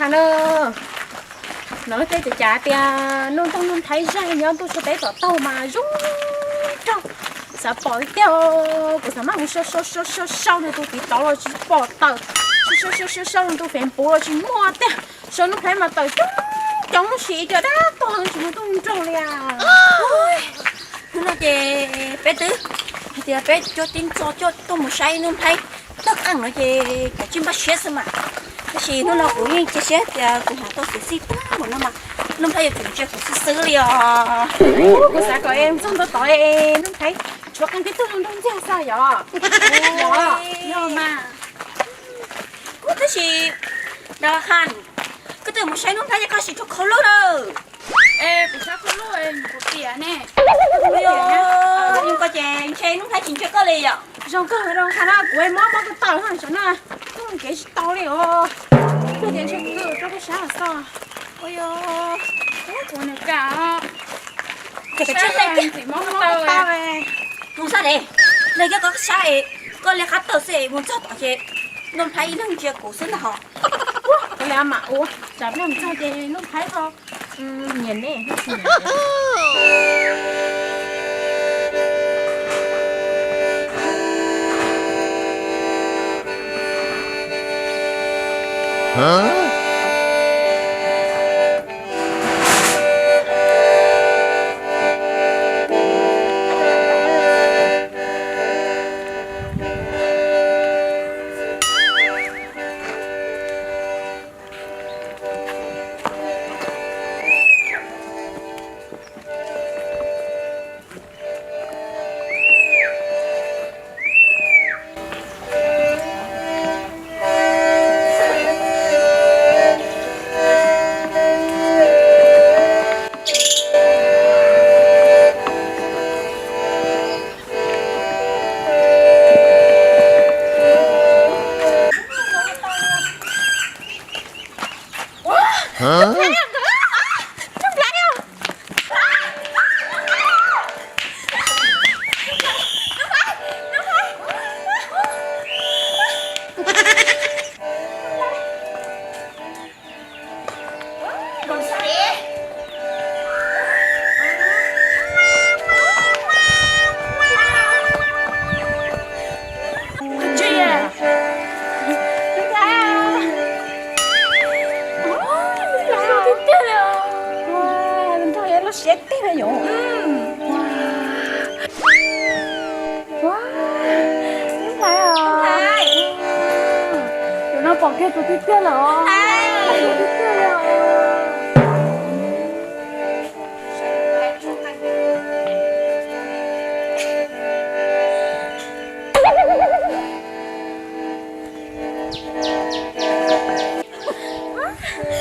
Thaum no, no tej tus cas tias Nuj Nplaib, Nuj Nplaib zaj nyob ntuj tshua teb tom taug mas zoo nraug, xav pom tiag tiag. Kuv xav maj mus sau sau sau sau sau nws tus TikTok los tsis pom tawm, sau sau sau sau sau nws tus Facebook los tsis muaj tiag. Sau Nuj Nplaib mas tawm coob coob sis cov dab tuag tsis muaj tub nraug li as. Hnub no ces peb twb hais tias peb coj tib txoj coj tuaj mus saib Nuj Nplaib tawg qeej no ces kav tsij npaj siab xwb mas. Tab sis hnub no kuv yeej cia siab tias kuv hnav tau xyuam xim tag npaum no mas Nuj Nplaib yuav tsum ntsia kuv xwb xwb li os. Kuv xav kom es txog ntua tod es Nuj Nplaib tshuav qeej tib tug zoo nraug ntxiag xwb yom. Yog mas. Tab sis Dab Khaj, koj twb mus saib Nuj Nplaib ces koj sim rau khau loj na. Es kuv saib khau loj es nyuam qhuav tiam ne. Yog koj ces ntshe Nuj Nplaib tsis ntsia koj li yom. Zoo kawg Dab Khaj na, kuv mob mob koj tawm na, saum no koj mus kev tsis tau li os. Koj ces ntshe kuv rau koj sab xwb. Ua yog, ua nws kam. Ces koj tsis tau ntxim mob koj tawm. Mus sab de, nws coj koj sab es koj li qab tawm xwb es mus txog tom ces Nuj Nplaib ib leeg ntsia kuv xwb ntag hos. Kuv li mam ua, tsam pliag mus txog ces Nuj Nplaib ho nyiam ne. Nrog yog lub siab teg na yom. Ua, Nuj Nplaib os. Tus no pom kiag tus tiag tiag lawm os. Tus tiag tiag li os.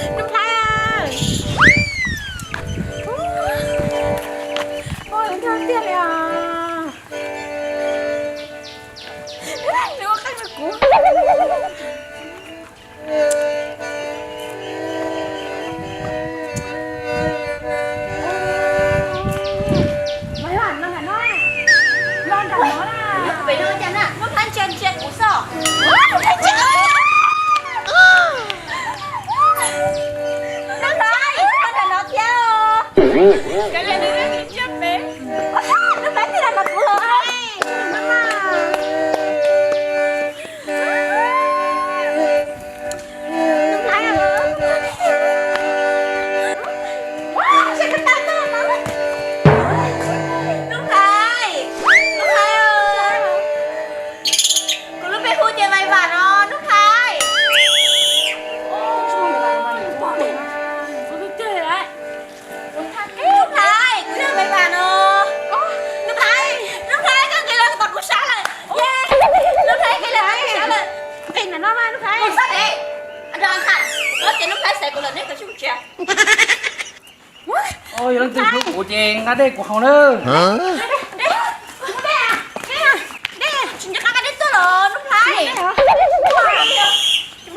Nuj Nplaib, ua nrog tiag li os. Nws ua qeej rau kuv. Los yog no nram no, los nram no na. Pem no cas na, Nuj Nplaib ntsia ntsia kuv xwb. Nuj Nplaib, los nram no thiab os. Kav liam nws ntsia pem. Nuj Nplaib twb los nram kuv los. Nuj Nplaib, Nuj Nplaib, kuv lub npe hu tias Maiv Vam no Nuj Nplaib. Nuj Nplaib, kuv yog Maiv Vam no. Nuj Nplaib, Nuj Nplaib, koj nqis los tom kuv sab lawm. Nuj Nplaib nqis los tom kuv sab lawm. Nqis ntawm no mas Nuj Nplaib. Mus txog ne, nrog Khaj, koj ces Nuj Nplaib xaiv kuv lawm neb kav tsij mus tsev. Yog leej twg hlub kuv ces nqa dej kuv haus na. Dej, dej, tsis nco qab nqa dej tuaj los Nuj Nplaib. Tsis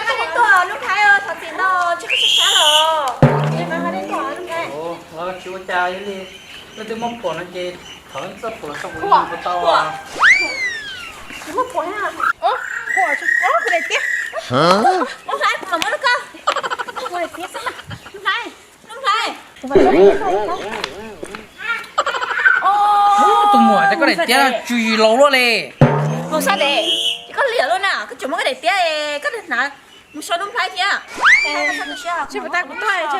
nqa dej tuaj Nuj Nplaib, thov txim ntau, tsis qab sab sab los. Tsis ua cas li, leej twg muaj phuam no ces thov leej txoj phuam los tso kuv ua tau. Kuv muaj phuam na. Phuam, kuv daim tiab. Nuj Nplaib, kuv mam muab lub Tus muam, koj daim tiab tsw laus luaj li. Mus sab de, koj liam luaj na, koj tseem muab koj daim tiab, koj hnav mus so Nuj Nplhaib thiab.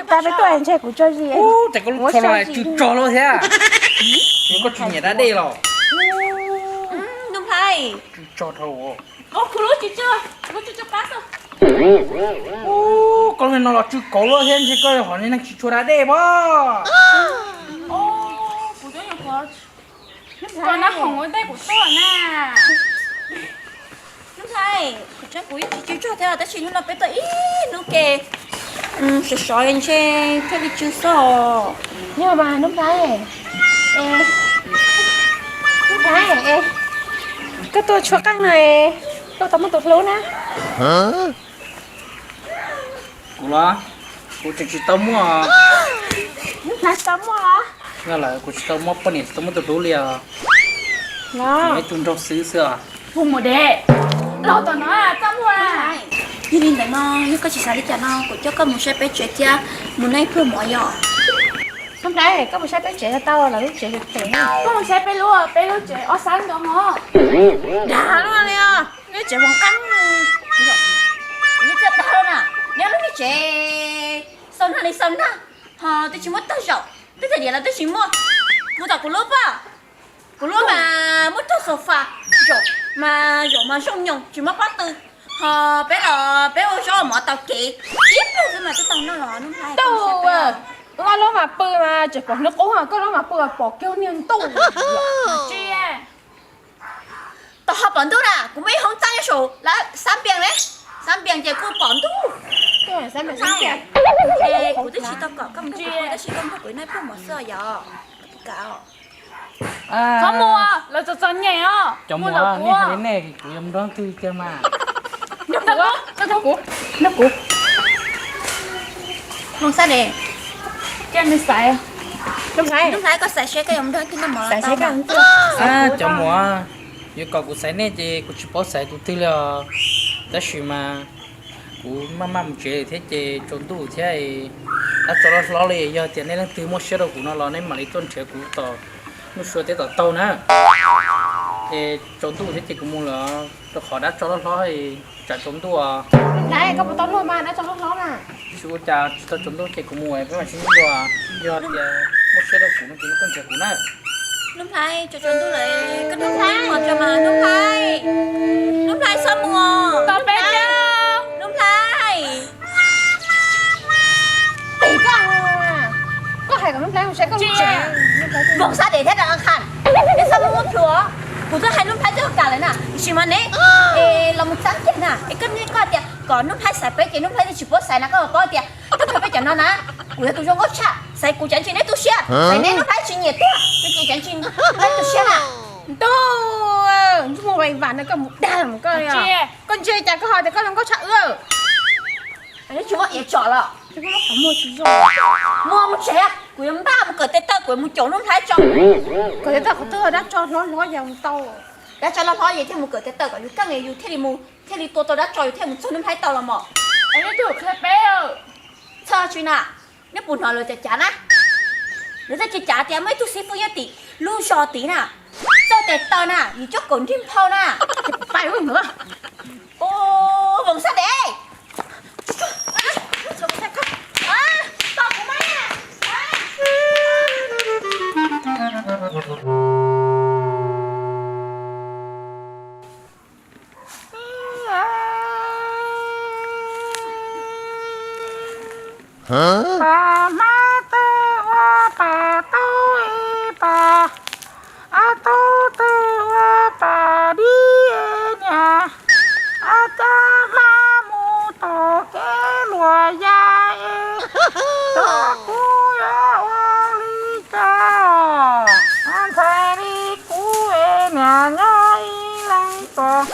Tab peb tuaj ntshe kuv tso zis. Ub, ces koj lub tsho no tsw tsog luaj thiab. Koj tsis nyiam da dej los? Nuj Nplhaib, tsw tsog dhau. Ub, koj lub no los tsw kauv luaj thiab, ntshe koj hom neeg tsis tshua da dej pob. Kuv twb nyuam qhuav, kuv twb nyuam qhuav, Nuj Nplhaib, kuv yeej tsis tsw tsog thiab tab sis hnub no peb tuaj ib hnub ke sov sov ntshe thiaj li tsw xwb. Yog mas Nuj Nplhaib, Nuj Nplhaib, koj tuaj tshuab qeej no, koj tau muaj tus hlub na? Kuv los, kuv tseem tsis tau muaj. Nuj Nplhaib tsis tau muaj los? Yog lawm, kuv tsis tau muaj poj niam, tsis tau muaj tus hlub li os. Ib tug nraug xwb xwb os. Hu mus de, los tom no txaj muag. Yog li ntawd no, yog koj tsis xav li cas no kuv coj koj mus saib peb tsev thiab mus noj ib pluag mov yom. Nuj Nplhaib, koj mus saib peb tsev tau, lawv lub tsev phem phem. Koj mus saib peb lub, peb lub tsev ob sab ntoo os. Dag luaj li os, nej tsev voos qab. Neb txawj dag na, neb lub tsev xaus nag li xaus nag, ho twb tsis muaj tag zaum, twb tag diav los twb tsis muaj. Mus tom kuv lub pob, kuv lub mas muaj tag sofa, zaum mas zaum mas zoo nyoos tsis muaj pob tw, ho peb los peb ua zaub mov tau kev, ib pliag xwb mas twb tau noj los Nuj Nplhaib. Wb ob lub mas pw mas tseem pom hnub qub, koj lub mas pw pom kiag niag ntuj. Tsis, tom ho pom ntuj na, kuv muaj ib hoob txaj nyob saum lawv xab npias ne, xab npias ces kuj pom ntuj. Kuv twb tsis tau kom koj mus tab sis koj nrog kuv noj ib pluag mov xwb yom. Txhob mus, lawv txom txom nyem os. Cov muam, nej hais li nej kuv yuav mus nrog leej twg tiag mas. Nrog kuv, nrog kuv. Mus xab de, Nuj Nplhaib, koj xav seb koj yuav mus nrog leej twg noj mov los tau. Cov muam, yuav kom kuv xaiv nej ces kuv tsis paub xaiv tus twg li os. Tab sis mas kuv maj maj mus tsev thiab ces tsaus ntuj thiab, dab tsov loj hlob li, yog tias nej leej twg muaj siab rau kuv no los nej mam li tuaj nrhiav kuv tom Nuj Sua teb tom taug na. Es tsaus ntuj thiab ces kuv mus lawm, rau qhov dab tsov loj hlob, tsam tsaus ntuj. Nuj Nplhaib, koj puas tau luag mas dab tsov loj hlob na? Tsis ua cas, tsis tau tsaus ntuj ces kuv mus, peb mam sib ntsib dua. Yog tias muaj siab rau kuv no ces nej tuaj nrhiav kuv na. Nuj Nplhaib, tsaus tsaus ntuj lawm, koj nrog kuv mus tso mas Nuj Nplhaib. Nuj Nplhaib, txhob mus. Tos peb, Nuj Nplhaib. Pem koj, koj hais kom Nuj Nplhaib mus saib koj lub tsev. Voos xab de thiab da qha, nej txhob muab muab plhuav. Kuv twb hais Nuj Nplhaib txog kam lawm na, tiam sis mas neb es los mus txeeb kiag na, es koj, nej koj tias kom Nuj Nplhaib xaiv peb ces Nuj Nplhaib twb tsis paub xaiv na, koj puas paub tias tag nrho peb cov no na, kuv yog tus zoo nkauj tshaj, xaiv kuv cas ntshe neb tu siab, xaiv neb Nuj Nplhaib tsis nyiam tiag, neb cas ntshe Nuj Nplhaib tu siab na. Ntuj, ntsej muag vais vas no koj mus dag mus koj li. Koj ntse cas koj ho tias koj zoo nkauj tshaj wb. Neb tsis muaj iav tsom los? Muaj mus tsev, kuv yuav npaj mus kawm tes taw, kuv yuav mus caum Nuj Nplhaib tso. Kawm tes taw qhov twg, dab tsov hlob hlob yog mus tau. Dab tsov hlob hlob yog thiaj mus kawm tes taw kom yus keej, yus thiaj li mus, thiaj li tua tau dab tsov, yus thiaj mus txog Nuj Nplhaib tau los mas. Es neb twb qhia peb, txhob tsis na. Neb puas hnov lawv cav cav na? Lawv txawj cav cav tias muaj ib tug xib fwb nyob tim lub zos tid na, txawj tes taw na, yus coj kaum nrig nphau na. Pais ua ntawd. Voos xab de, tos kuv mas. Pab hmab twg ua pab tub ib pab, ob tub twg ua pab dib niag, ob cab hmab mus tom kev luam ya es, tos kuv yuav ua li cas os. Ntxhais li kuv es niam nyob ib leeg tod,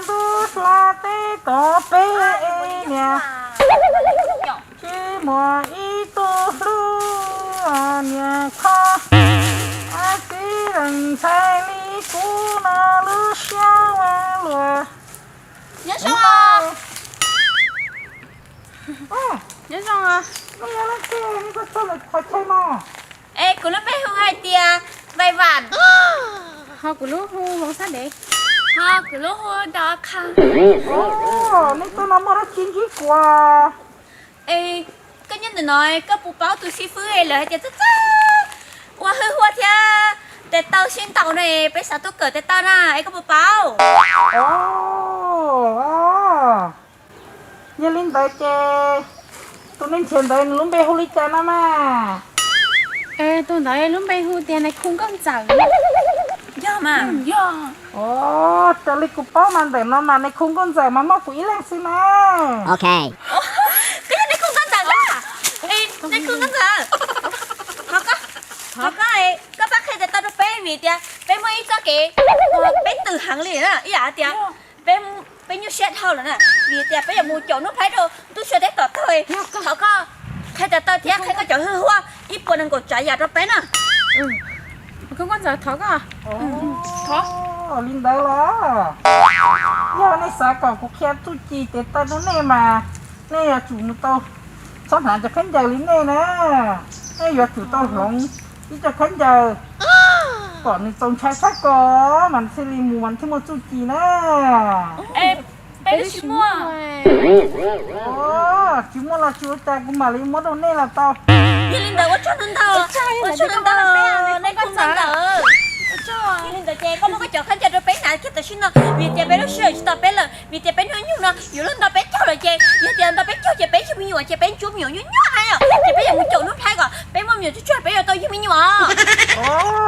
ntuj hla teb tod peb es niam, tsis muaj ib tug hlub niam kho. Txiv leej ntxhais li kuv no lub siab ua luaj. Nyob zoo os. Es kuv lub npe hu hais tias Vais Vam, ho kuv lub hu Voos Xab Dev, ho kuv lub hu Dov Qha. Nej tuaj no muaj dab tsi ntsib kuv? Es koj nyob ntawm no koj puas paub tus xib fwb lawv hais tias txawj txawj ua hwj huaj thiab tes taw sib ntaus no, peb xav tuaj kawm tes taw na, es koj puas paub? Yog li ntawd ces tus neeg nrhiav ntawd nws lub npe hu li cas no mas? Tus ntawd lub npe hu tias Nais Khu Nkauj Ntxawm. Yog mas, yog. Raws li kuv paub mas ntawm no mas Nais Khu Nkauj Ntxawm mas muaj kuv ib leeg xwb na. Koj yog Nais Khu Nkauj Ntxawm a? Nais Khu Nkauj Ntxawm, thov koj, thov koj, koj pab qhia tes taw rau peb vim tias peb muaj ib txoj kev uas peb twm heev li na, ib yam tias peb, peb nyuaj siab dhau lawm na, vim tias peb yuav mus caum Nuj Nplhaib rau ntuj sua teb tom tag. Thov koj qhia tes taw thiab qhia koj cov hwj huaj ib puas nees nkaum tsav yam rau peb na. Thov li ntawd los, yog nej xav kom kuv qhia txuj ci tes taw rau nej mas nej yuav tsum mus tau txhob hnav cov khaub ncaws li nej na. Nej yuav tsum tau hloov ib co khaub ncaws kom nws txaus ntshai sab ko mas thiaj li mus mas thiaj muaj txuj ci na. Peb tsis muaj. Tsis muaj los tsis ua cas, kuv mam li muab rau nej los tau. Yog li ntawd ua tsaug ntau ntau, ua tsaug ntau ntau, nej kuj ntau ntawd. Yog li ntawd ces koj muab koj cov khaub ncaws rau peb hnav kiag tam sim no, vim tias peb lub sij hawm tsis tos peb lawm, vim tias peb hnub nyoog no yuav luag nto peb caug lawm ces yog tias nto peb caug ces peb yug me nyuam ces peb ntsuab me nyuam nyuaj nyuaj na yom, ces peb yuav mus caum Nuj Nplhaib kom peb muaj me nyuam tsuag tsuag peb yuav tau yug me nyuam.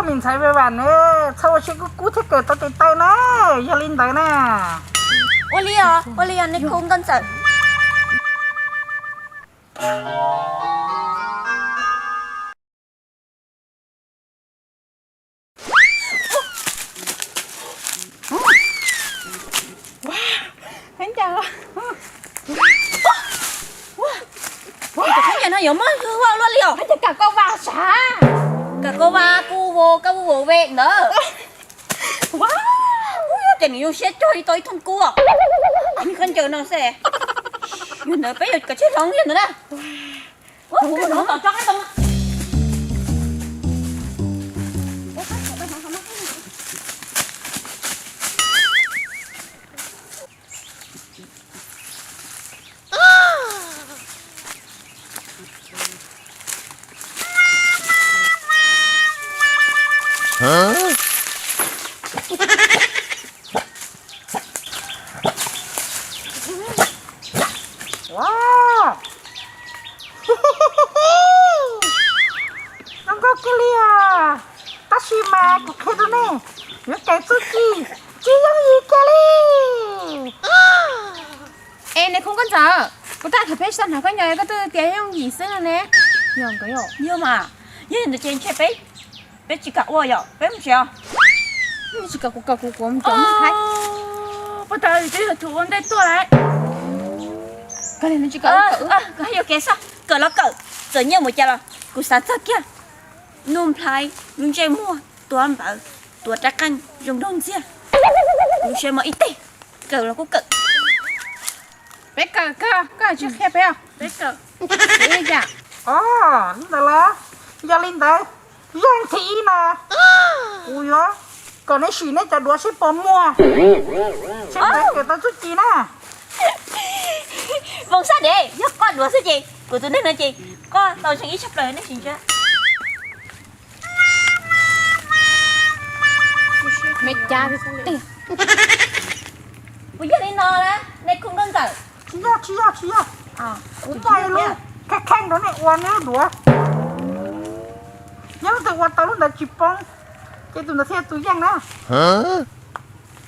Me ntxhais Vais Vam ne, txhob ua siab kub kub thiab kawm tau tes taw na, yog li ntawd na. Ua li os, ua li os, Nais Khu Nkauj Ntxawm. Khaub ncaws no yuav muaj hwj huaj luaj li os. Kam koj vas sav. Kam koj vas kuv vos koj vos ve ntawd. Ces nws zoo siab cog li tau ib thooj kub os. Khaub ncaws no xwb. Yog ntawd peb yuav kom tsij hloov li ntawd na. Zoo nkauj kiag li os. Tab sis mas kuv qhia rau nej, yuav kawm txuj ci tsis yooj yim kiag li. Es Nais Khu Nkauj Ntxawm, kuv tab tom peb xav hnav khaub ncaws koj twb tias yooj yim xwb no ne. Yog nkawd yog, yog mas, yog li ntawd ces ntshe peb, peb tsis kam ua yom, peb mus tsev os. Tsis kam kuv kawm kuv kuv mus cov Nuj Nplhaib. Puag ta twb yog tus ua ntej tuaj lawm. Kawm li nws tsis kam kawm. Yuav kev xwb, kawm los kawm, txawm nyiaj mus cas los kuv xav txog kiag Nuj Nplhaib lub ntsej muag tuav npawv, tuav rab qeej zoo nraug ntxiag, kuv ntshe mob ib teg, kawm los kuj kawm. Peb kawm koj, koj tsis qhia peb os, peb kawm. Ib yam. Os, li ntawd los, yog li ntawd, zaaj thib ib no kuv yuav kom nej sim nej cov duav seb puas muag, seb puas kawm tau txuj ci na. Voos Xab Dev, yog koj duav xwb ces kuv tus neeg no ces koj tau zeeg ib tshaj plaws nej sim ntsia. Me cas tiag. Kuv yog li no na, nej Khu Nkauj Ntxawm. Tsis yog, tsis yog, tsis yog. Kuv muaj ib lub kheej kheej rau nej ua nej lub duav. Yog leej twg ua tau lub ntawd tsis poob, ces tus ntawd thiaj tus yeej na.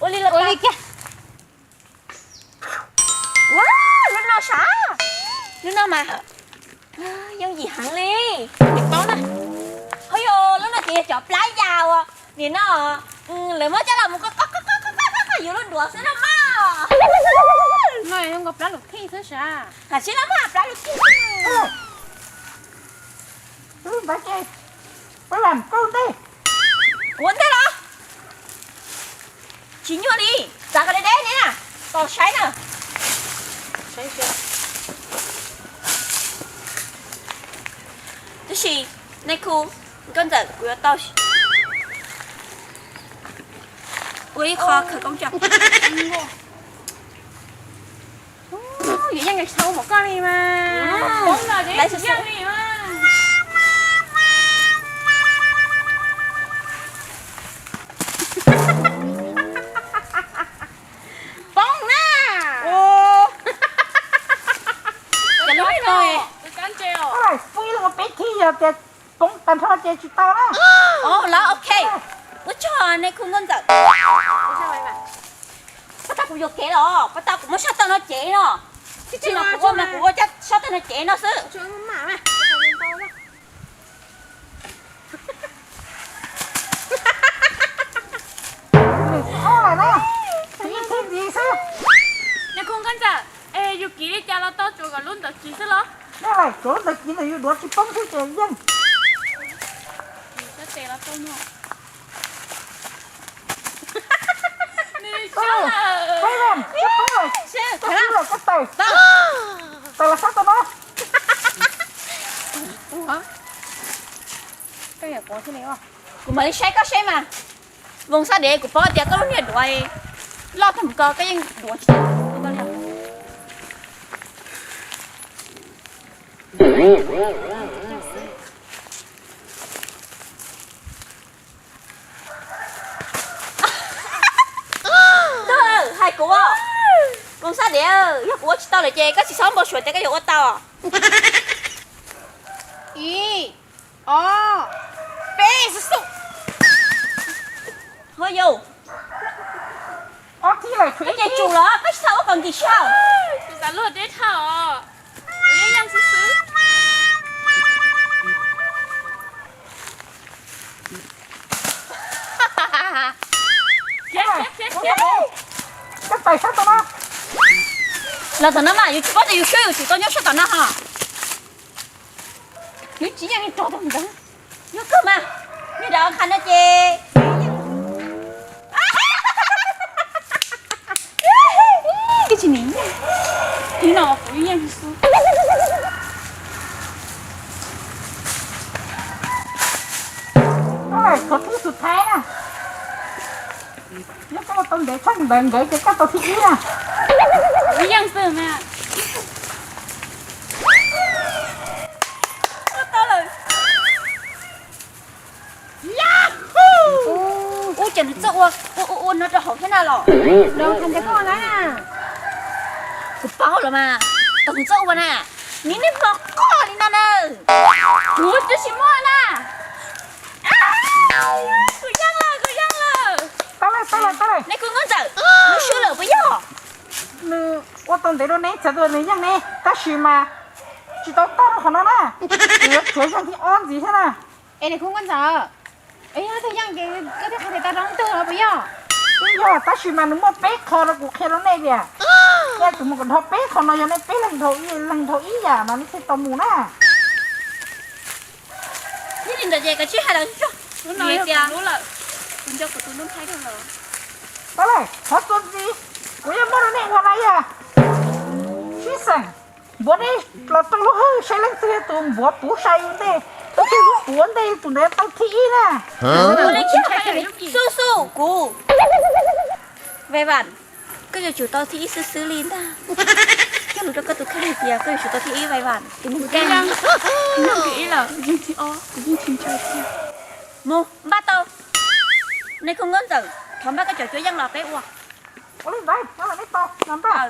Ua li kiag. Ua, lub no sav, lub no mas yooj yim heev li. Nws paub na. Ho yog lub no ces yog cov plab yas uas nim no lawv muab coj los mus qoj qoj qoj yuav luag duav xwb no mas. No zoo nkaus plab lus thij xwb sav. Hais sib lab mas plab lus thij. Ntawd ces peb lam kauj ntej. Ua ntej los? Tsis nyuaj li, txav kom deb deb ne na, tos saib na. Saib saib. Tab sis, nej khu, nkauj ntxawm, kuv yuav tau ua ib qho khawv koob tso. Yuav yeej tsis tau ua hauv koj li mas. Poob no ces yeej li mas. Poob na. Ces lub no, pub ib leeg ua peb khib yog tias poob tag nrho ces tsis tau na. Los ok, ua tsaug nej khu nkauj ntxawm. Pas tas kuv yuam kev los, pas tas kuv muab sab tawm no cev no. Tsis tsim no kuv ua mas kuv ua sab tawm no cev no xwb. Nws tsis ob lawm na, ib thib ntxiv xwb. Nws khu nkauj ntxawm, es yus kiv li cas los tau, tsuav kom lub ntawd kiv xwb los? Yog lawm, tsuav lub ntawd kiv ntawm yus duav tsis poob xwb ces yeej. Nws sab lawm. Peb lawm, koj poob lawm, koj poob lawm, koj tawm. Tawm los sab tau no. Kuv mam li saib koj seb mas. Voos xab dev, kuv paub tias koj lub niag duav loj tag mus ko koj yeej duav tsis tau li. Ntag, hais kuv, voos xab dev, yog kuv ua tsis tau lawm ces koj tsis txhob npau suav tias koj yuav ua tau. Ib, ob, peb, xub xub. Ho yus, koj ces tsum los koj tsis txhob ua kom nkim sab. Kuv xav luag deb dhau os. Kuv yeej yeej xwb xwb. Khiav, khiav, khiav, khiav. Los tom no mas, yus tsis paub tias yus swb yus tsum tau nyob sab tom no ho. Yus tsis yeej li rov tau ntawd. Yus kawg mas, nws dav qhav no ces twb tsis nim nyeag. Ib no kuv yeej xwb. Koj thib xub thaib na. Yog koj ua tau ntev tshaj ntawd nkawd ces koj tau thib ib na. Ib yeej xwb mas. Ua tau lawm. Ub, ces nws txawj ua, ua, ua, ua no rau hauv thiab na los? Los tham tias koj ua na. Kuv paub los mas, tos nws txawj ua na. Nim nej hmo qoj li no na. Kuv twb tsis muaj na. Kuv yeej lawm, kuv yeej lawm. Tau lawm, tau lawm, tau lawm. Nej kuv nkauj ntxawm, nws swb lawm puas yog? Nws ua tau ntev dua ne, txhais tau nws yeej ne, tab sis mas tsis tau tag rau qhov no na. Nws yuav tshuav yeej thib ob ntxiv thiab na. Es nws kuv nkauj ntxawm, es yog tug yeej ces koj thiaj qhia tias tau rau leej twg los puas yog? Twb yog, tab sis mas nws muaj peb qho rau kuv qhia rau nej tias, nej tus mus kom dhau peb qho no, yog nej peb leeg dhau ib, leeg dhau ib yam mas nej thiaj tau mus na. Yog li ntawd ces kav tsij hais los tso. Nws tias, kuv nco kuv tus noob thaib dhau lawm. Tau lawm, qhov txuas ntxiv, kuv yuav muab rau nej ua na yog, sib xeem npuav nej los rau lub hwj saib leej twg yog tus npuav puv sai ua ntej, leej twg lub puv ua ntej tus ntawd tau thib ib na. Xub xub kuv. Vais Vam, koj yuav tsum tau thib ib xwb xwb li ntag. Cog lus rau koj tus kheej hais tias koj yuav tsum tau thib ib, Vais Vam, tus mus keej. Mus npaj tau. Nej kuv nkauj ntxawm, thov npaj koj cov cuab yeej los peb ua. Ua li ntawd, nyob los nej tau los npaj.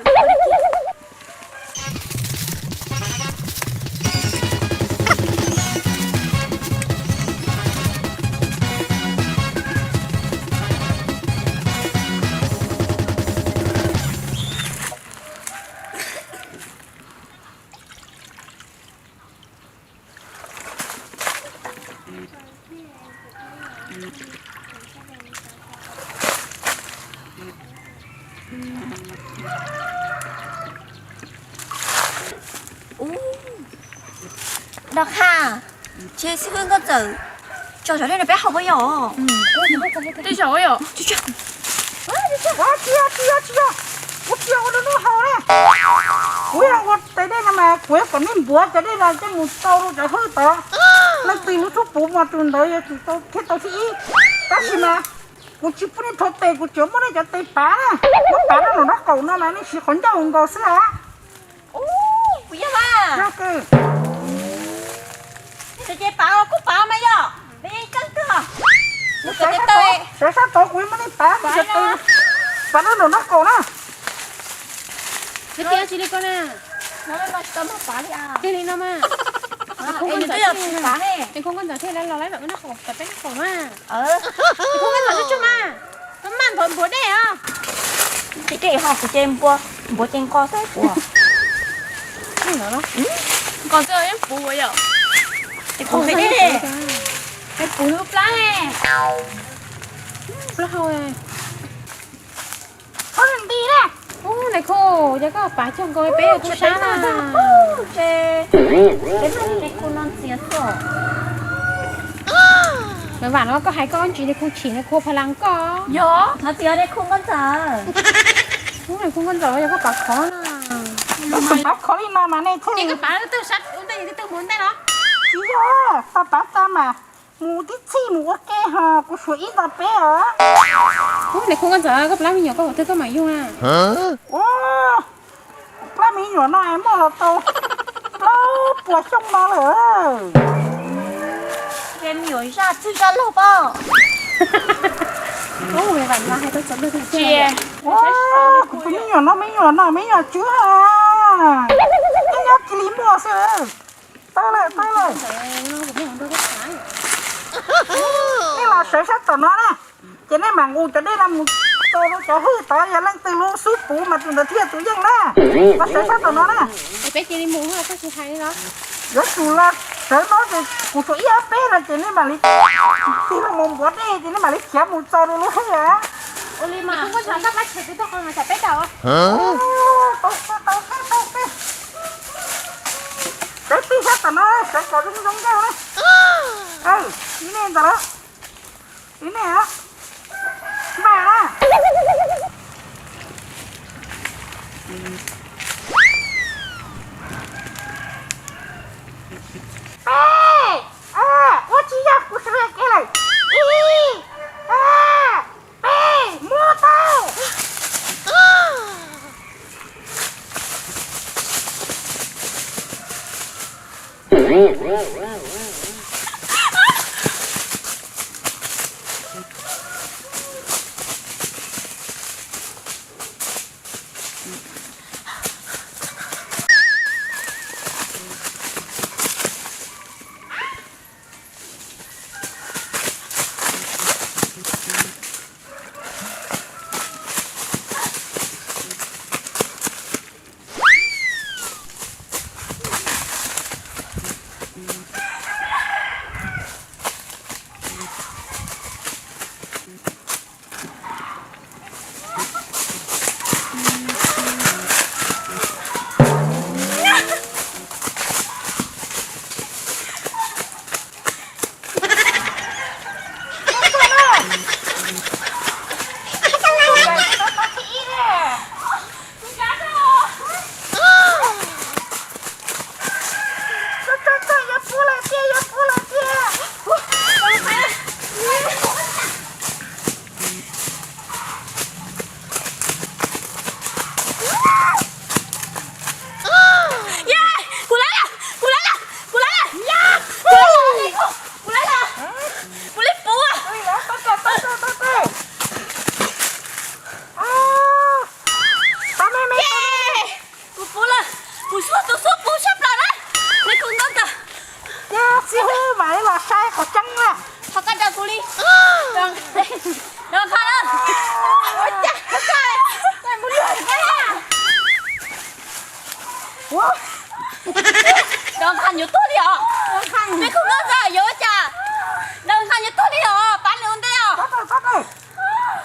Ub, Dab Qha, ces xib hwb Nkauj Ntxawm tso zov dej no peb haus puas yog? Tej zaum yom. Tsis yog, tsis yog, tsis yog, kuv tsis yog ua rau nej haus na. Kuv yog ua tais dej no mas kuv yuav kom nej npuav cov dej no coj mus rau rau cov hwj tod. Leej twg lub xub puv mas tus ntawd yuav tsum tau thiaj tau thib ib. Tab sis mas kuv tsis pub nej rhuav tes, kuv tsuas muab nej cov tes pav na. Muab pav rau nraum nraub qaum no mas nej siv qhov ncauj nkaus xwb hos. Ub, kuv yog mas. Yog kawg. Ces pav kuj pav mas yog. Peb yeej tseeb twg os. Sawv sab tod kuv muab nej pav, pav rau nraum nraub qaum na. Tiag tsis li ko na. Tiag li no mas. Niam khub nkauj ntxawm thiaj li los laib peb nraub qaum, peb nraub qaum mas. Niam khub nkauj ntxawm tsuj tsuj mas. Koj maj npau npuav dej os. Ces dej ho kuv ces npau, npuav ces nqos xwb puas. Nqos xwb yeej puv yom. Ces puv dej, puv lub plab ne. Plab hau. Ub, niam khub, yog koj pav cog nkaus peb ua tub sab na. Ces peb noj niam khub no ntxiv xwb. Vam no koj hais koj ntsis niam khub chim niam khub pha las koj. Yog, no txiv niam khub nkauj ntxawm. Ub, niam khub nkauj ntxawm yog koj pav khov na. Pav khov li no mas nej thiaj li. Ces koj pav twb sab ub ntej twb mus ntej los? Tsis yog, tau pav tau mas. Mus tib txhij mus ua ke ho kuv suav ib nto peb os. Ub, niam khub nkauj ntxawm, koj plab me nyuam koj ua twg koj mam yug na? Ua, plab me nyuam no muaj los tau plaub puas xyoo no lawm. Ces me nyuam zaj txwj zaj laug pab. Ua, kuv tus me nyuam no me nyuam no me nyuam tswv. Ib nyob cia li muaj xwb. Tau lawm, tau lawm. Nej los sawv sab tom no na, ces nej mam nqus cov dej no mus tso rau cov hwj tod, yog leej twg lub xub puv mas tus ntawd thiaj tus yeej na. Los sawv sab tom no na. Peb cia li mus, koj tsis hais li los? Yuav tsum los sawv no ces kuv suav ib ob peb no ces nej mam li tig los mus npuav dej ces nej mam li khiav mus tso rau lub hwj a. Ua li mas, koj tsam koj pab tshem peb tau qhov mas tsam peb tau. Tau, tau, tau, tau. Sawv tig sab tom no, sawv kom zoo zoo nkauj na. Ib nej ntawd, ib nej, npaj na. Peb, ua tsis yog kuv sawv kev lawm. Ib, peb, muab tau. Kuv lawv lawm, kuv lawv lawm, kuv lawv lawm, kuv lawv lawm, kuv lawv lawm, kuv lawv lawm, kuv li puv. Kuv puv lawm, kuv xub, tus xub puv tshaj plaws na. Li kuv ntaub ntawv. Xib hwb mam li los saib qhov tseeb na. Qhov koj daws kuv li. Doos qha lawm. Ua cas, ua cas, ua cas. Doos qha yuav tuag li os. Peb kuv ntaub ntawv yuav ua cas. Doos qha yuav tuag li os, pab nws ua ntej os.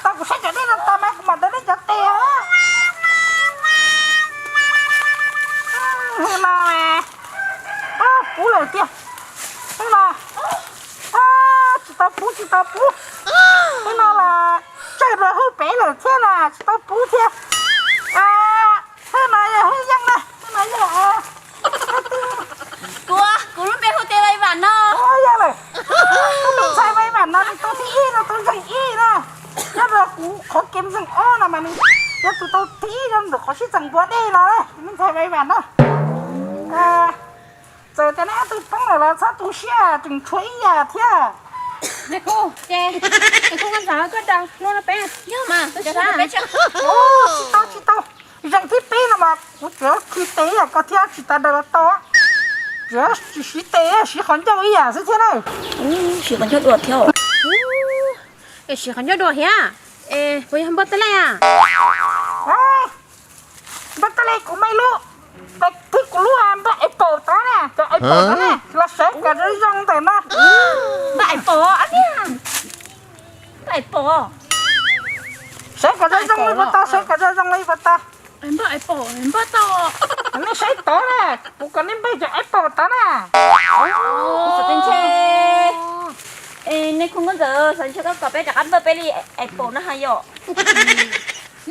Tau kuv saib cov dej no tas mas kuv mam daws nej cov tes os. Hwj no, puv lawm tiag. Hwj no, tsis tau puv, tsis tau puv. Hwj no los tsawg rau hwj pem lawm thiab na, tsis tau puv thiab. Hwj no yog hwj yeej na, hwj no yog, kuv, kuv lub npe hu tias Vam no. Ntxeeg ob no mas nws yog tus tau thib zoo ntawm qhov sib txeem npua dej no, me ntxhais Vais Vam no. Txawm tias neb ob tug poob lawm los txhob tu siab, tseem tshuav ib yam thiab. Nais khu, ces nais khu Nkauj Ntxawm koj daws hlua rau peb. Yog mas, tsis tau tsis tau. Zeem thib peb no mas kuv tsuas khi tes ib yam koj thiab, tsis tas daws los tau. Tsuas tsis siv tes, siv qhov ncauj ib yam xwb thiab na. Siv qhov ncauj dua thiab. Es siv qhov ncauj dua thiab. Es puas yog npawj tab lej a? Npawj tab lej kuv muaj ib lub, tab sis kuv lub npawj apple tod na, cov apple tod na, los sawv kom zoo zoo ntawm no. Npawj apple, npawj apple. Sawv kom zoo zoo li puas tau, sawv kom zoo zoo li puas tau. Npawj apple, npawj tau. Nej saib tod na, kuv kom nej npawj cov apple tod na. Xav tias ntshe, nej khu Nkauj Ntxawm, xav tias ntshe koj kom peb rov qab npawj peb li apple no ha yom.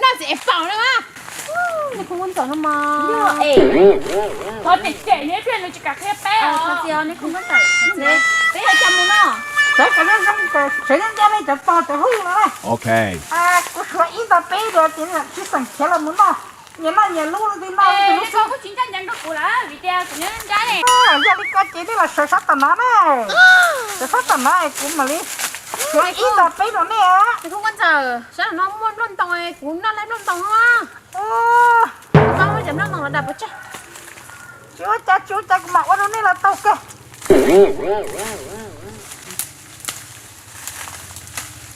Noj txiv apple no mas. Nej khu Nkauj Ntxawm no mas. Thov cem cem nws thiaj nws tsis kam qhia peb os. Thov txim os, nej khu Nkauj Ntxawm, peb yuav coj mus noj. Sawv kom zoo zoo, sawv nyob ncaj nej cov pog cov hwj no na. Kuv suav ib ntau peb dua ces sib xeem khiav los mus noj. Nyias noj nyias lub, leej twg noj leej twg lub xwb. Koj tsis ncaj ncees rau kuv lawm vim tias kuv nyob ncaj ne. Yog li ko ces nej los sawv sab tom no na. Sawv sab tom no es kuv mam li suav ib ntau peb rau nej. Nais khu Nkauj Ntxawm, sab no muaj nplooj ntoo, kuv noj laib nplooj ntoo no. Koj muab cov nplooj ntoo los dam pov tseg. Tsis ua cas, tsis ua cas, kuv mam ua rau nej los tau kawg.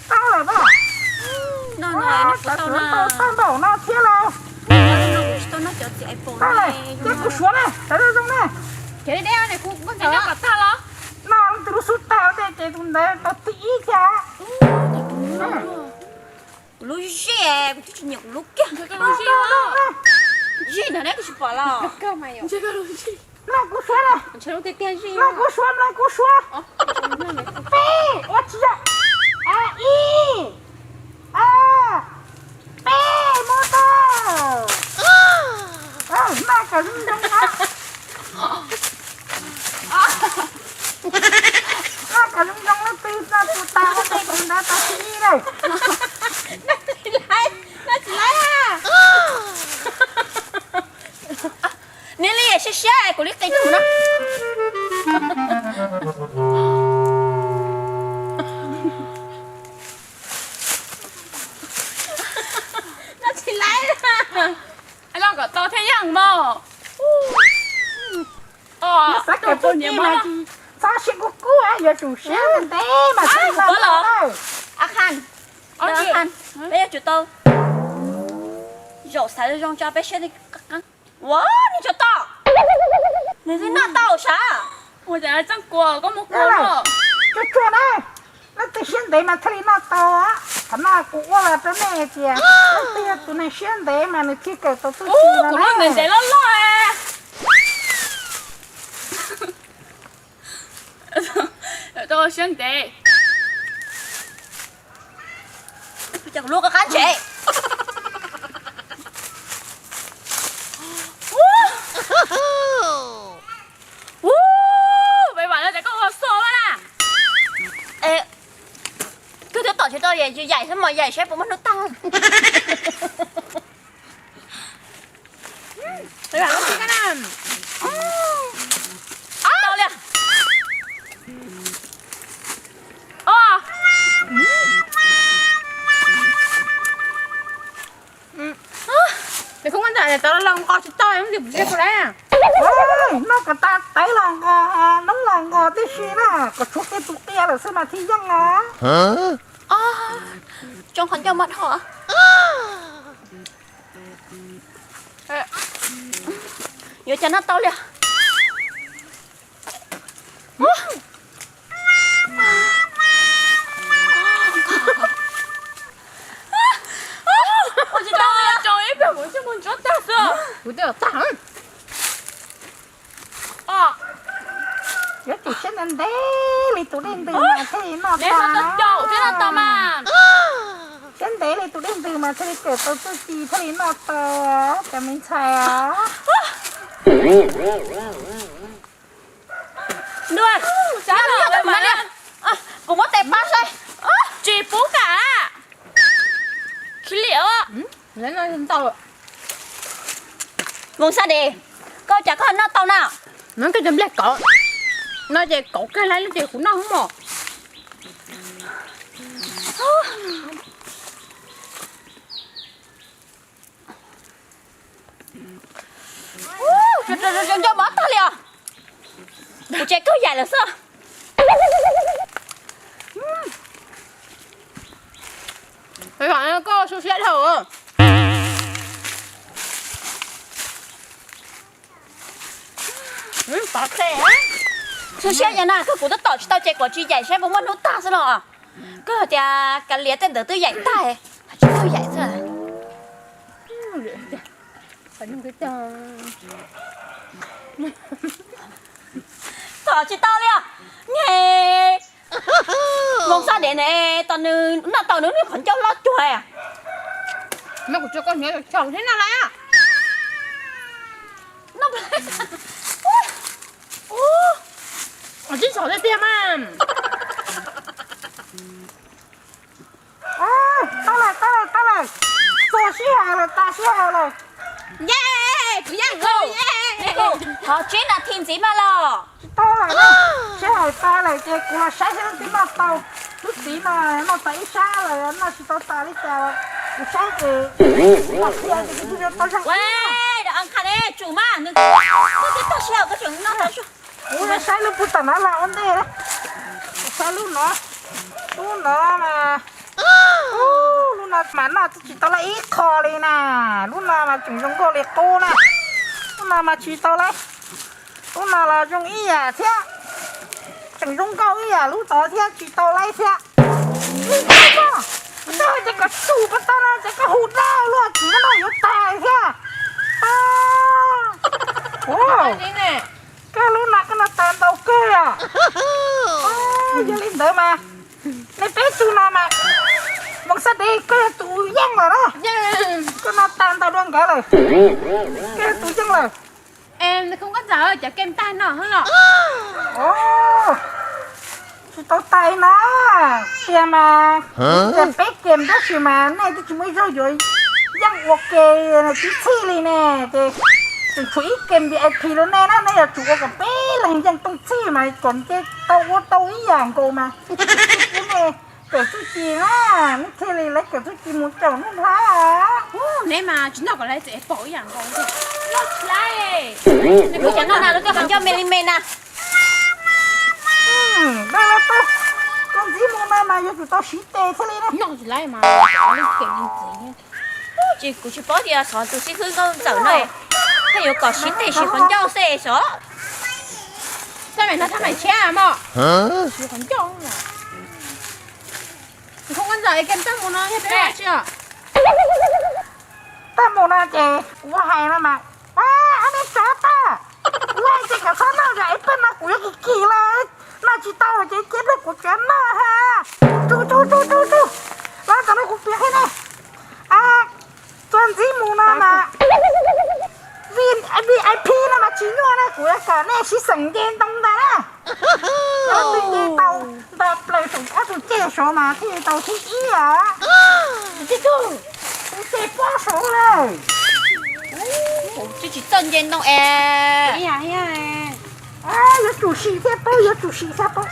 Tau lawm na. Tau npaum no thiab lauj. Tau lawm, ces kuv suav na, sawv zoo zoo na. Noj leej twg lub xub tag ua ntej ces tus ntawd tau thib ib thiab. Kuv lub zij, kuv twb tsis nyiam kuv lub kiag. Zij ntawd neb twb tsis pom los. Mloog kuv suav na. Mloog kuv suav, mloog kuv suav. Peb, ua tsis yog. Ib, peb, mus tau. Noj kom zoo zoo na. Noj kom zoo zoo, leej twg noj tus tag ua ntej tus ntawd tau thib ib lawm. Noj tsis laib, noj tsis laib. Neb li siab siab kuv li qi tus no. Noj tsis laib. Los kom tau thiaj yeej mog. Xav kom tau nyiam mas txhob siab kub kub, yuav tsum siab ntev mas thiaj li noj tau. A Khaj, A Khaj, peb yuav tsum tau zaum xaiv zoo tso peb siab li qab qab. Ua, nws tsis tau, nws twb noj tau sav. Ua cas tseem kua, koj muab kua los? Tsuag tsuag na, leej twg siab ntev mas thiaj li noj tau. Qhov no kuv ua los rau nej tias leej twg yog tus neeg siab ntev mas nws thiaj kawm tau txuj ci no na. Kuv ntev loj loj. Tau siab ntev. Cas kuv lub qab qab ntshe. Ua, Vais Vam no ces koj ua xo na. Koj twb tom tsis tau, yaim xwb mas yaim saib puas muaj hnub tag. Tau li. Nws kuj muab nram tawv los nqos tsis tau, muab ntim pum zeb puas laib. Noj kom tas tawv los nqos, noob los nqos tib si na, kom tshuav kiag tus qia lawm xwb mas thiaj yeej os. Tsoo qhov ncauj mas dhau. Yuav cas noj tau li. Ua tsis tau li, tsoo ib pliag kuv twb mus ntsuab tag xwb. Kuv twb tag. Yuav tsum siab ntev ntev li tus dej ntws mas thiaj li noj tau. Siab ntev li tus dej ntws mas thiaj li kawm tau txuj ci thiaj li noj tau, cov me ntxhais os. Ntuj, kuv muab tes pab saib. Tsis pub kam. Ntau. Voos Xab Des, koj cas koj noj tau na? No koj cov nplej kauv no ces kauv kawg lawm ces kuv noj hwv mos. Cov nco mov tag li os. Kuv tsev kawg yaim lawm xwb. Koj su siab dhau. Su siab yog na, kawg kuv twb tom tsis tau ces kuv tsis yaim saib puas muaj hnub tag xwb no. Kawg tias kav liam tej ntawd twb yaim tag, tsis tau yaim xwb. Tom tsis tau li os. Voos Xab Des ne, tos nws noj tau nws niag qhov ncauj loj cuag. Mas kuv tsuas koj hniav tsaus thiab no lawm. Tsis txhaum tiag tiag mas. Tau lawm, tau lawm, tau lawm. Txog sij hawm lawm, tas sij hawm lawm. Ye, kuv yeej, qhov tsib nas this ntxiv mas los. Tsis tau lawm, sij hawm tas lawm ces kuv los saib seb lub txiv noj tau. Lub txiv no noj tau ib sab lawm, noj tsis tau tas li cas. Kuv saib ces txiv no qhia ces kuv yuav tau zeeg. Ua, tsum mas nws twb tag sij hawm koj tseem noj tau. Kuv saib lub puag tam no los ua ntej, saib lub no, lub no mas, lub no mas noj twb tsis tau lawm ib qho li na. Lub no mas tseem zoo nkauj li qub na. Lub no mas tsis tau lawm. Lub no los zoo ib yam thiab, tseem zoo nkauj ib yam lub tod thiab, tsis tau lawm thiab. Ib tug no, koj hais tias kom tsum pas tau no ces koj hu dab luaj, tsis muaj noj yuav tag thiab. Koj lub no koj noj tag ntau kawg os. Yog li ntawd mas nej peb tug no mas, Voos Xab Des, koj yog tus yeej lawm na. Koj noj tag ntau dua nkawd lawm, koj yog tus yeej lawm. Khoob Kab Ntxawm, cov kem tag no los? Tsis tau tag no, tiag mas, tias peb kem tab sis mas nej twb tsis muaj ib zaug yuav yeej ua ke tib txhij li ne, ces tseem tshuav ib kem V I P rau nej na, nej yuav tsum ua kom peb leeg yeej tooj txhij mas kom nce tau ua tau ib yam nkaus mas. Nej kawm txuj ci na, nej thiaj li lawv kawm txuj ci mus caum Nuj Nplhaib. Neb mas tsis noj kom lawv txawm pom ib yam nkaus. Noj tsis lawm. Kuv cov noj na, lub koj qhov ncauj me li me na. Dab laug tau, koj ntxiv mus no mas yuav tsum tau siv tes thiaj li na. Noj tsis lawm mas. Ces kuv tsis paub tias xyov tus xib hwb Nkauj Ntxawm no, thiaj yuav kom siv tes siv qhov ncauj xwb xyov. Xab Des no thab maim tshiab mog. Siv qhov ncauj. Khoob Kab Ntxawm, kem tag mus no yog peb ua tsi os? Tag mus no ces kuv hais no mas, ua, nej tsav tag, ua ces kom txhob noj, es peb no kuv yuav kim kim los noj tsis tau ces cia nrog kuv tsav noj ha. Tsum tsum tsum tsum tsum, los tam no kuv piav qhia nej. Txuas ntxiv mus no mas V I P no mas tsis nyuaj na, kuv yuav kom nej sib xeem nce ntoo ntag na. Tus nce tau nto plaws saum ob tug ceg saud mas thiaj tau thib ib os. Tus ceg pob saud lawm. Tsis txawj nce ntoo es. Yuav tsum sim thiaj paub, yuav tsum sim thiaj paub.